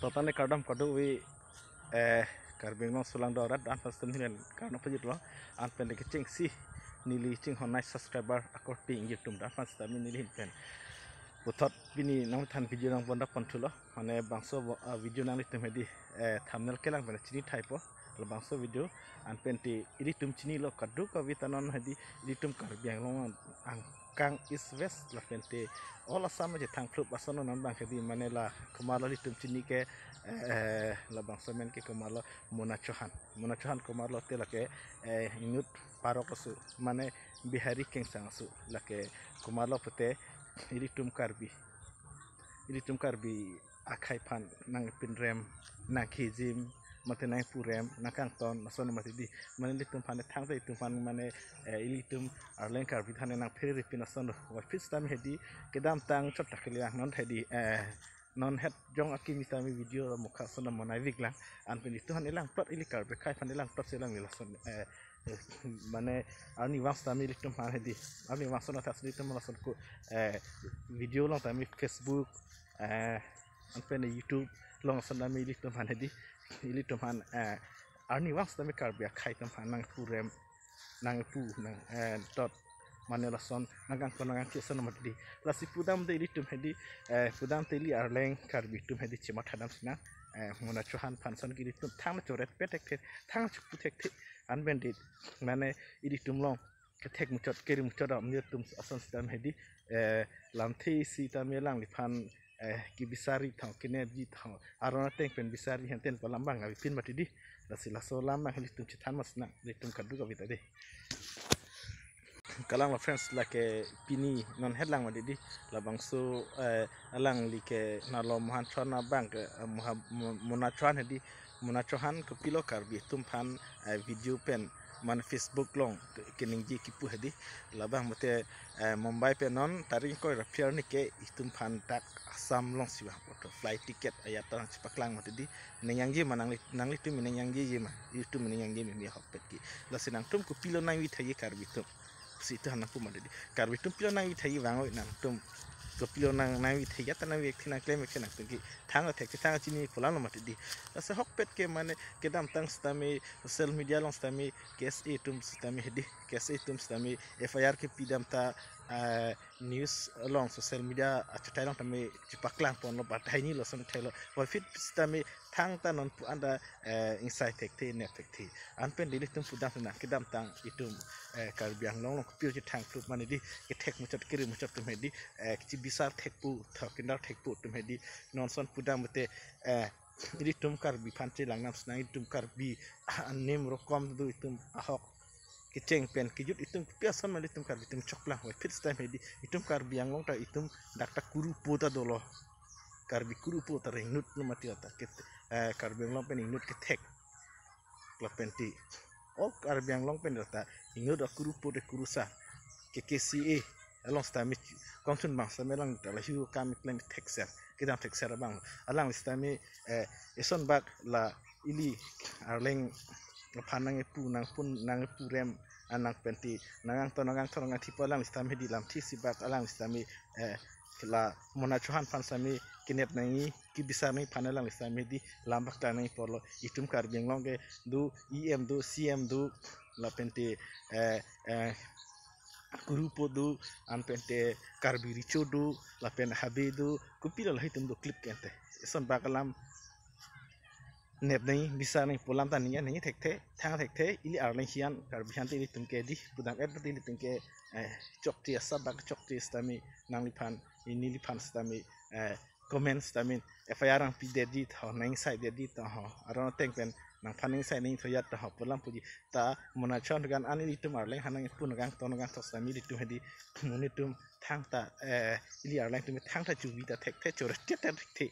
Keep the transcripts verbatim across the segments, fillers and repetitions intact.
Totane kardom kadokave, eh, Karbi Anglong aso lang do arat an aphan sitame neli kardom pajirlo, anpen le kechengsi neli chinghonnei subscriber akorte ingjir atum an aphan sitame neli ahin pen puthot pini nangthan video nang bonda ponthulo, mane bangso bo-, ah, video nanglitum hedi, eh, thumbnail kelang pen chini thaipo, labangso video, anpen te ilitum chinilo kadokave ta non hedi ilitum Karbi Anglong angkang East West lapente all Assam je thangphlup ason non abang hedi mane la komarlo ilitum chini ke, eh, labangso amen ke komarlo Mona Chauhan. Mona Chauhan komarlo te lake, eh, inut parok aso mane Bihari kengsang aso lake komarlo pute ilitum Karbi. Ilitum Karbi akhei aphan nangpinrem, nangkejim, mate nangpurem, nangkangton, lason mati di. Mane ilitum aphan thangta itum aphan mane, eh, ilitum arleng Karbi aphan nangphere ripin lason do. Waphit sitame hedi kedamtang chot ta kaliang non hedi, eh, non het jong akimi sitame video mukha ason monai vik lang. Anpen ilitum aphan ilangplot ili Karbi akhei aphan ilangplot si lang lason, eh, eh, mane arnivang sitame ilitum aphan hedi. Arnivang ason athak si ilitum lason ko, eh, video along tame Facebook, eh, anpen YouTube along ason tame ilitum aphan hedi, ilitum aphan, eh, arnivang sitame Karbi akhei atum aphan nangpurem, nangpu, nang, eh, tot, mane lason nangkangton nangkangke ason mati di. Lasi pudam te ilitum hedi, eh, pudam te ili arleng Karbi atum hedi chematha dam sinang, eh, Mona Chauhan aphan ason ke ilitum thang choret pethekthe, thang chukputhekthe, anpen di, mane ilitum along kethek muchot, keri muchot amir atum ason sitame hedi, eh, lamthe sitame alangliphan, eh, kebisari thang, kenepji thang, aron ateng pen bisari henten pa lam abang avepin mati di. Lasi laso lam abang ilitum chethan mas nang, ilitum kadokave ta di. Kalanglo friends, lake pini non het lang mati di. Labangso, eh, alangli ke nalo Mohan Chauhan abang ke, eh, Moha-, Mo-, Mona Chauhan hedi. Mona Chauhan kopilo Karbi atum aphan, eh, video pen mane Facebook along ke-, keningje kipu hedi. Labang mate, eh, Mumbai pen non tarik ingkoi ra phli arni ke itum aphan dak Assam alongsi vangpo, to flight ticket ajat ta nangchepaklang mati di. Ning yangje ma nangli, nanglitum ning yangjeje ma, itum ning yangje meme ahokpet ke. Lasi nangtum kopilo nangvi thai Karbi atum, si itum aphan nangpu mati di. Karbi atum pilo nangvi thai vang oi, nangtum kopilo nang, nangvi thai ajat ta nangvi thai nangklem ke nangtum ke thang thek thang chini pu alam lo mati di. Lasi ahokpet ke mane kedamtang sitame social media along sitame K S A atum sitame hedi, K S A atum sitame F I R kepi dam ta, eh, news along social media achatai along tame chepaklang ponlo, batai ni lason thailo. Waphit sitame thangta non pu anta, eh, ingsai thekthe, nep thekthe. Anpen di ilitum pudam nang kedamtang itum, eh, Karbi Anglong along kopilo chethangphlup mane di, kethek muchot, keri muchot atum hedi, eh, kechibisar thekpo, thok kindar thekpo atum hedi, non ason pudam mate, eh, ilitum Karbi aphan chelang nam sinang, ilitum Karbi anim rokom do, itum ahok kecheng pen kejut itum kopi ason ma ilitum Karbi atum choklang. Waphit sitame hedi itum Karbi Anglong ta itum dak ta kurupo ta dolo. Karbi kurupo ta ingnut lo mati ta ke, eh, Karbi Anglong pen ingnut kethek. Lapente o Karbi Anglong pen ta ingnut akurupo de kurusa. Ke K C A along sitame kongchun abang sitame alang ta lahiu kam klem thekser, kedam thekser abang. Alang sitame, eh, eson bak la ili arleng aphan nangpu, nangpun, nangpurem, anang pente, nangkangton, nangkangthor, nangkangthipo alang sitame hedi, lamthe isi bak alang sitame, eh, la Mona Chauhan aphan sitame kenep nangji, kebisar nangji aphan alang sitame hedi lam paklang nangji apotlo. Itum Karbi Anglong ke do E M do, C M do, lapente, eh, eh, kurupo do, anpente Karbi Recho do, lapen Habe do, kopilo lahai atum do klip ke ante. Eson bak alam nep nangji, bisar nangji pu alam ta ningje nangji thekthe, thang thekthe, ili arleng hian, Karbi hian te ilitum ke di, pudam et te ilitum ke, eh, chokche asap bak chokche sitame nangliphan, neliphan sitame, eh, comment sitame, F I R nangpi detji tho, nangsai detji tho, aron ateng pen nangphan nangsai nangthu ajat tho pu alam puji ta Mona Chauhan gan an ilitum arleng aphan nangpu, nangkangton, nangkangthor sitame ilitum hedi, monit atum thangta, eh, ili arleng atum thangta chuvi ta thekthe, choret ta thekthe.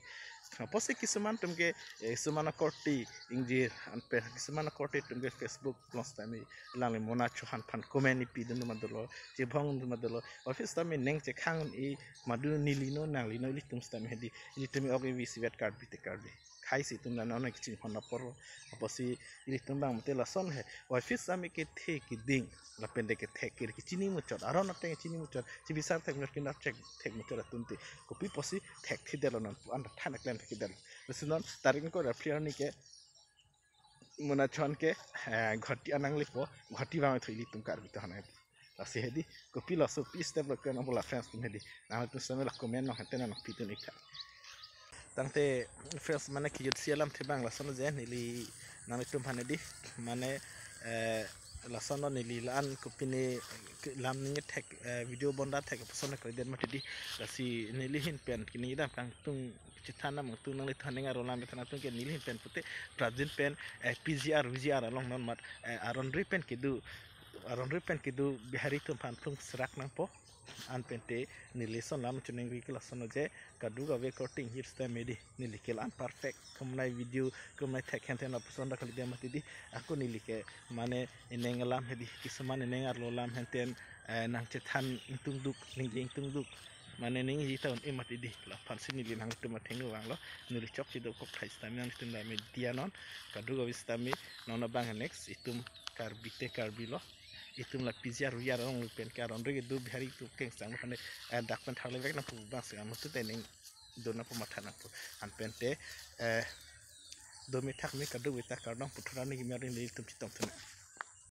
Apotsi kisuman atum ke, eh, kisuman akorte ingjir, anpen kisuman akorte atum ke Facebook along sitame alangli Mona Chauhan aphan comment ipi dun ma dolo, chevong dun ma dolo. Waphit sitame ning chekhang-i, madu neli no nangli no, ilitum sitame hedi, ilitum ok ivi isivet, Karbi te Karbi, aisi itum nana nang kachinghon apor apotsi ilitum abang mate lason he. Office ami kethe keding lapen de kethek kiri kachini muchot, aron ateng chini muchot, chibisar thek muchot, kinap thek thek muchot atum te kopi apotsi thekthedetlo non pu an than klem thekthedetlo. Lasi non tarik ingkoi ra phli arni ke muna chon ke, eh, ghoti anang lepo, ghoti vang thu ilitum Karbi atum aphan. Lasi hedi, kopi laso pi step lo ke nang bola friends atum hedi. Nangtum sami la comment nang hente nang pitun ik tha. Tangte friends mane kejut si alamthe abang lason je neli nanglitum aphan hedi. Mane, eh, lason lo neli la-an kopine lam ningje thek, eh, video bonda thek apotson kalidet mati di. Lasi neli ahin pen kini dam kangtung chethan nam tung nanglitum aning arlo lam than atum ke neli ahin pen pute prajin pen, eh, P G R V G R along non mat, eh, aron ri pen kedo, aron ri pen kedo Bihari atum aphan thung serak nangpo. An pen te neli lason lam chuningri ke lason lo je kadokave korte inghir sitame di neli ke la-an perfect kumnai video kumnai thek henten apotson dak kalidet mati di. Ako neli ke mane ining alam hedi, kisuman ining arlo lam henten, eh, nang chethan ingtungduk, ningje ingtungduk, mane ningje ta un-e mati di. Laphan si neli nangtum athengno vanglo, neli chokche dokok thai sitame nangtum la media non, kadokave sitame non abang next itum Karbi te Karbi lo, itum la P G R V G R along pen ke aron ri kedo Bihari atum kengsang lo kane, eh, dak pen tharle vek nangpo abang sing amat te ning dona pematha nangpo. An pen te, eh, dome thakme kadokave ta kardom pu thu ra neli kimi arni nelitum chetong thu nang.